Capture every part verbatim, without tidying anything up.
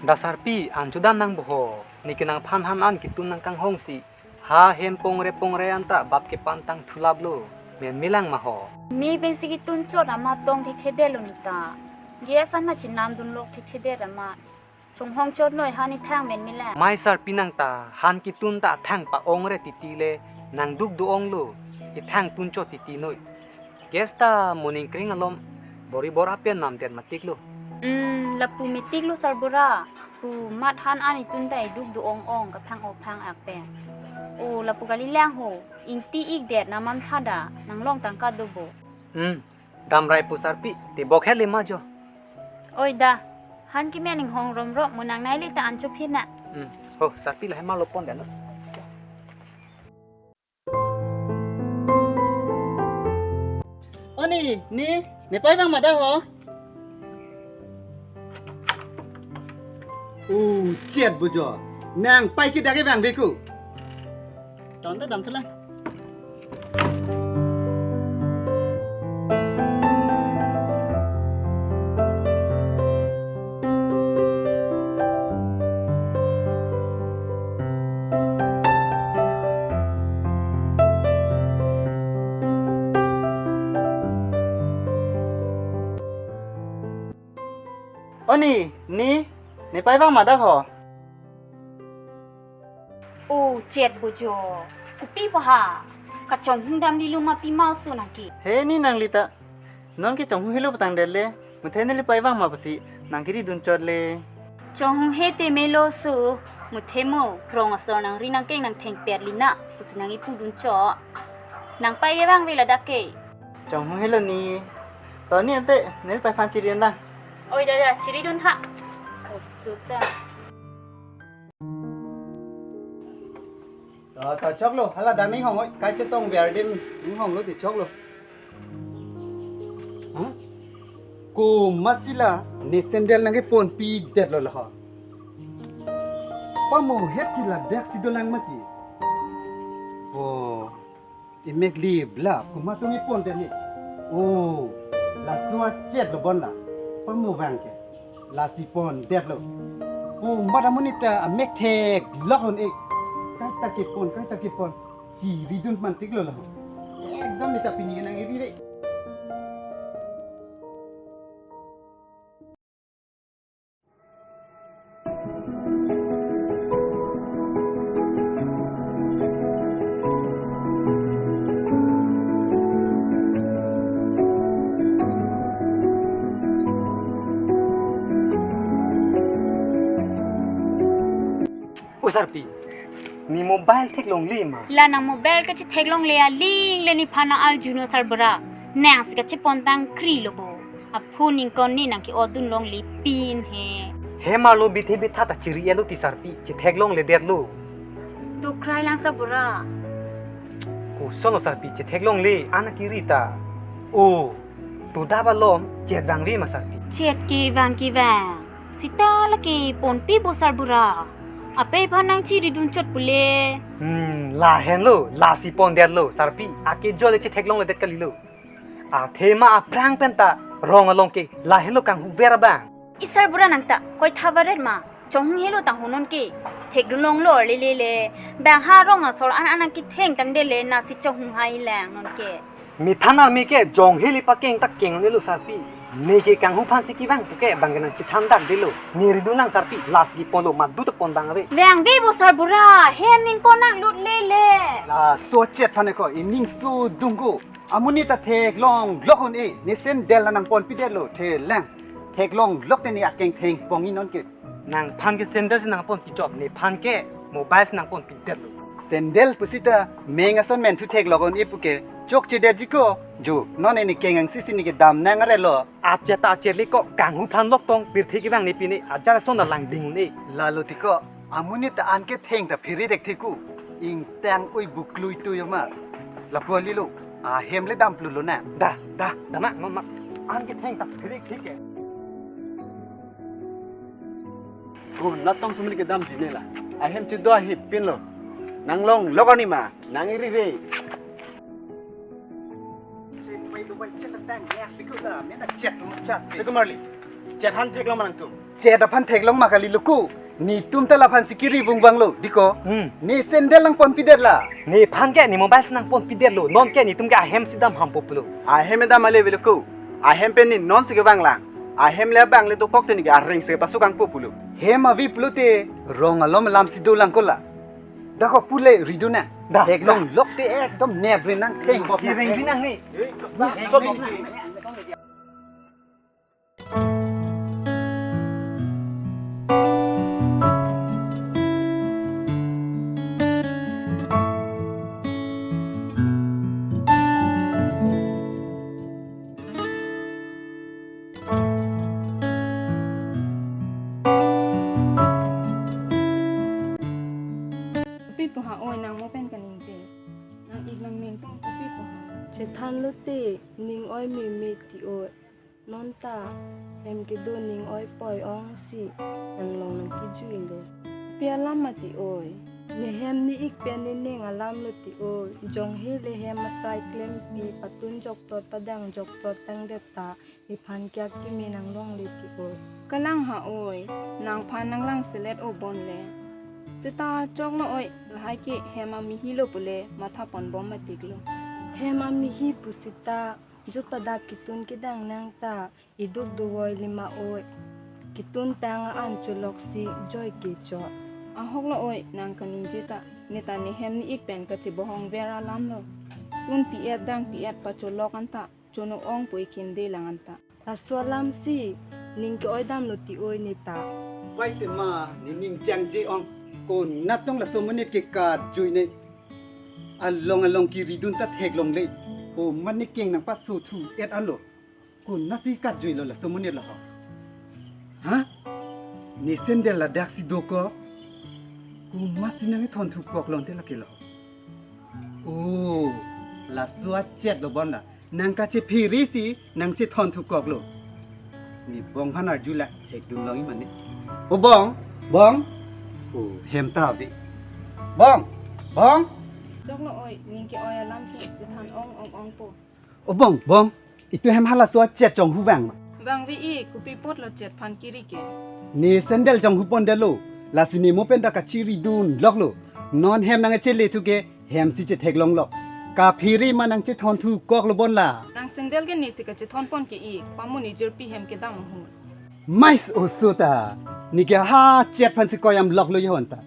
Da sarpi, an chodam nang bo ho. Neke nangphan han an ketun nangkanghongsi, ha hem pongre pongre anta bap kepantang thulaplo. Menmelang ma ho. Me pensi ketun chot amat tong thekthedet lo neta. Gas an ma chenam dunlok thekthedet amat. Chonghong chot noi han ethang menmelang. Mai sarpi, nang ta han ketun ta thang pa-ongre titi le, nangduk do-onglo. Ethang tun chot titi noi. Gas ta moning kring alom bori bor apen namdet matik lo. Hmm, lapu metik lo sarbura. Pu mat han an etun ta eduk do-ong-ong kaphang ophang ak pen. O lapu kalilang ho. Ingti-ikdet namam thada nanglong tangka do bo. Hmm, damrai pu sarpi, tebok heli ma jo. Oi da, han kemen inghong romrok mo nang naili ta an chophi na. Hmm, ho sarpi, lahai ma lo pon dan. Oni, ni, ne pai vang ma da ho? U, chet bu jo. Nang pai ke dak ke vangve ku. Ton da dam thela. Oni, ni, ne pai vang ma da ho? O chet bu jo. Kopi pa ha? Kachonghung damri lo ma pima oso nang ke. He ni nangli ta. Non ke chonghung helo patang det le. Muthe neli pai vang ma pusi nang kiri dun chot le. Chonghung he te melo oso. Muthe mo, rong asor nangri nangkeng nang thengper li na pusi nang ipu dun chot. Nang pai ke vangve ladak ke. Chonghung helo ni. To ni ante neli pai phan chiri dun lang. Oi da da, chiri dun tha. Oso ta. To, to choklo, hala dak ning hong oi, kai chetong ver dim ning honglo te choklo. Ha? Komatsi la ne sandal nangkeponpidetlo la ho. Pamohet ke ladak si dolang mati. Oh. Imek lip la, komat tong ipon det ni. Oh, laso achet lo bon la. Pamo vang ke. Lasi pon det lo. Komat amonit ta amek theklok hon e. Kaita kepon, kaita kepon. Chiri dun mantik lo la. Ekdom neta pini nang iri re. O sarpi, ne mobile theklongle ma? La nang mobile kachetheklongle aling le nephan arjuno sarbura. Nangsi kachepontang kri lo bo. Aphu ningkon ne nang ke-odun longle pin he. He marlo bithe bitha ta chiri-etlo ti sarpi, chetheklongledetlo. Dokrai lang sarbura. Koson lo sarpi, chetheklongle, an kiri ta. O, to da balom, chet vangve ma sarpi. Chet kevang kevang. Sita lake ponpi bo sarbura. Ape phan nang chiri dun chot pule. Hmm, lahenlo, lasi pondetlo, sarpi. Akejole chetheklongledet kalilo. Athema aphrang penta rong along ke lahenlo kanghuver abang. I sarbura nang ta, koi tha varet ma. Chonghung helo tang ho non ke. Theklonglo le le le. Bang ha rong asor an an nang ketheng tangdet le nasi chonghung hai lang non ke. Methan arme ke jong heli pakeng ta keng nelo sarpi. Neke kanghu phan si kevang puke bang ke nang chethan dakdetlo. Ne ridun lang sarpi, lasi ponlo, madu ta pon bang ave. Vangve bo sarbura, hem ningkon nang lut le le. Laso chet phan ko, ining sudung ko. Amonit ta theklonglok hon e, ne sandal la nangponpidetlo, thelang. Theklonglok te ne akeng thengpong-i non ke. Nangphan ke sandal si nangponpi chot, nephan ke mobile si nangponpidetlo. Sandal pusi ta meng ason men thu theklok hon e puke, chokchedetji ko, jo, non ne keng angsi si ne kedam nang arelo. Achet ta achet le ko, kanghu phan lok tong, pirthe kevang ne pine, ajar ason ta langding un e. Lalo ti ko, amonit ta an ketheng ta phere dek theku. Ingtang oi buklui tu yoma. Lapu alilo. Ahem le dam plu lo na. Da, da, da ma, ma, ma. An ketheng ta phere thik ke. Ko natong sumri kedamji ne la. Ahem chido ahi pin lo. Nanglonglok arni ma. Nang iri re. Chet pai lo pai chet tang ya. Piko da, mena chet mo chat. Piko marli. Chet aphan theklong ma nangtum? Chet aphan theklong ma kali lo ko. Netum ta laphan si kiri vungvanglo, dei ko. Hmm. Ne sandal nangponpidetlo. Nephan ke ne mobile si nangponpidetlo. Non ke netum ke ahem si dam hampo pulo. Ahem dam ale avelo ko. Ahem pen ne non si kevanglang. Ahem le abang le dokok te ne ke areng si pasuk angpo pulo. Hem ave pulote rong alom alam si dolang ko la. Dak ko pule ridun nang. Da, theklong da. Lok te ekdom nep ri nang theng bok nang. Kireng ri nang ne. Kopi pu ha oi, nang mo pen kaningje. Nang ik nang ning tum kopi pu ha. Chethan lote ning oi meme ti oi. Non ta hem kedo ning oi poi ong si nanglong nangkijui lo. Pi alam ma ti oi? Ne hem ne ik pen ne ning alam lo ti oi. Jong he le hem asai klempi patun jokprot padang jokprot tangdet ta nephan kya keme nanglongle ti oi. Kalang ha oi, nangphan nanglang selet o bon le. Seta choklo oi, lahai ke hem amehi lo pule matha ponbom matik lo. Hem amehi pu seta jut padap ketun kedang nang ta iduk dovoi lima oi. Ketun tang an cholok si joi ke cho. Ahok lo oi, nang kaningje ta. Ne ta ne hem ne ik pen kachebohong ver alam lo. Tun pi-et dang pi-et pacholok an ta. Chono ong pui kinde lang an ta. Laso alam si ning ke-oi damlo ti oi ne ta. Bai te ma, ne ning jangje ong. Konat tong laso monit ke katjui ne. Along along kiridun ta theklongle. Ko mane keng nangpaso thu et anlo. Konat si katjui lo laso monit lo ho. Ha? Ne sandal ladak si dokok. Ko masi nangkethonthu kok lonte lake lo. Oh, laso achet lo bon la. Nang kachephere si nangchethonthu koklo. Ne bong aphan arjula, hekdun long mane. O bong, bong. O, hem ta ave. Bong, bong. Choklo oi, ning ke-oi alam ke chethan ong ong ong po. O bong, bong. Itum hem halaso achet chonghu vang ma? Vangve ik, kopi apot lo chet aphan kiri ke. Ne sandal chonghu pondetlo. Lasi ne mo pen ta kachiridun loklo. Non hem nangchele thu ke hem si chetheklong lok. Kaphere ma nangchethonthu koklo bon la. Nang sandal ke ne si kachethon pon ke ik, pamo ne jirpi hem kedam ahut. Mais oso ta. Ne ke ha chet aphan si koyam loklo yehon ta.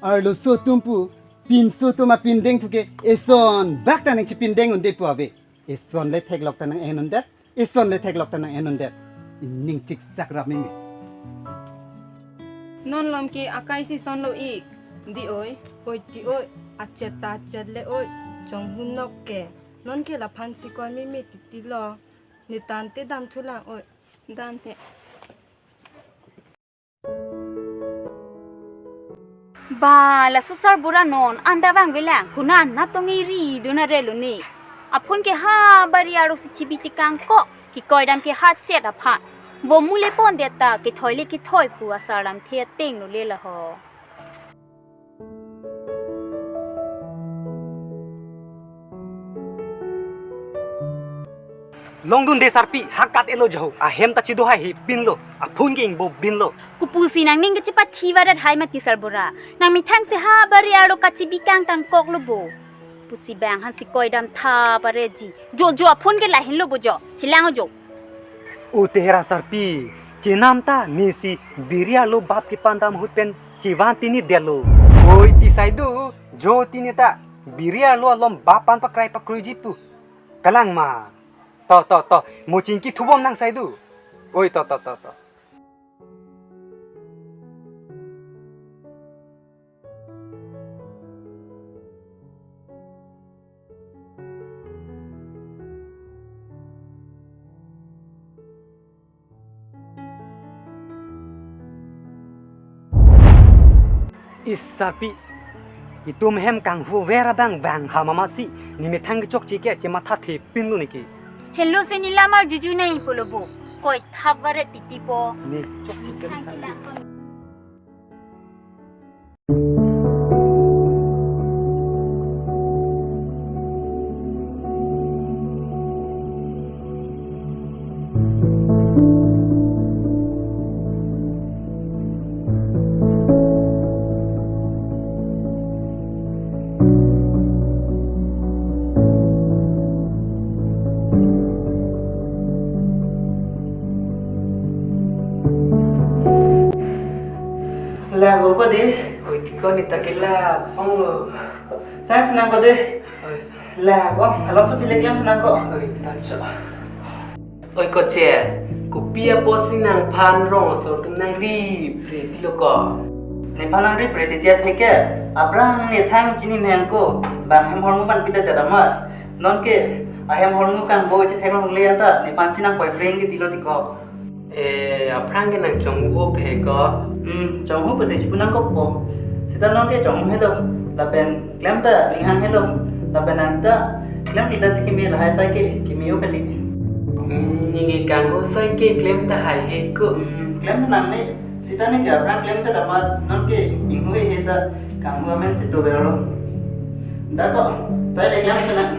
Arloso atum pu, pinso atum apindeng thu ke eson bak ta nangchipindeng unde pu ave. Eson le theklok ta nang-en undet. Eson le theklok ta nang-en undet. Ining chiksak rap meme. Non lom ke akai si son lo ik. Dei oi, oi ti oi, achet ta achet le oi, chonghu nok ke. Non ke laphan si koi meme titi lo. Ne tangte damthulang oi. Tangte. Ba, laso sarbura non anta vangvelang, konat tong iri dun arelo ne. Aphone ke ha bari arlo si chibi tekang kok, kekoi dam ke ha chet aphan. Vo mu le pondet ta, kethoi le kethoi pu asar lamthe ateng lo le la ho. Longdunde sarpi, hakat elo jaho, ahem ta chido hai he pinlo, aphone ke ingbo pinlo. Kopusi nangning kachipathi varet hai mati sarbura. Nang methang si ha bari arlo kachibi kangtang koklo bo. Pusi bang aphan si koi dam tha pare ji. Jo jo aphone ke lahin lo bo jo. Chelang jo. O tehera sarpi, chenam ta ne si biri arlo bap kepan dam ahut pen chevan tini detlo. Oi ti saidu, jo tini ta biri arlo alom bap pan pakrai pakruiji pu. Kalang ma. To, to, to. Mo chingki thubom nang saidu. Oi, to, to, to, to. Is sarpi, itum hem kanghu ver abang vang ha mama si, ne methang kechokche ke chematha the pinlo ne ke. Hello, se ne lamar juju nai pulo bo. Koi thap varet titi po. Ne chokche ke. Methang sarpi. Chelang po. Lap-ong ko dei. Oi, tiko ne ta ke lap-onglo. Sang si nang ko dei. Oi. Lap-ong, alam so pile klem si nang ko. Oi, ta cho. Oi koche, kopi apotsi nangphan rong asor atum nangripre tilo ko? Nephan nangripre titi atheke, aphrang ne thang chini nang ko, bang hem hormu van pita tera mar. Nonke, ahem hormu kangbo iche theklongle anta, nephansi nangpoipre ke tilo tiko. Eh, aphrang ke nang chonghu-o pe ko? Hmm, chonghu pusi chipu nang kopo. Sita nonke chonghu helo, lapen klem ta ninghang helo, lapen nang sita klem kita si keme lahai sai ke keme-o kali. Hmm, ne ke kanghu sai ke klem ta haihe ko. Hmm, klem ta nangne, sita ne ke aphrang klem ta damat nonke inghu he ta kanghu amen si doverlo. Da ko, sai le klem ta nang.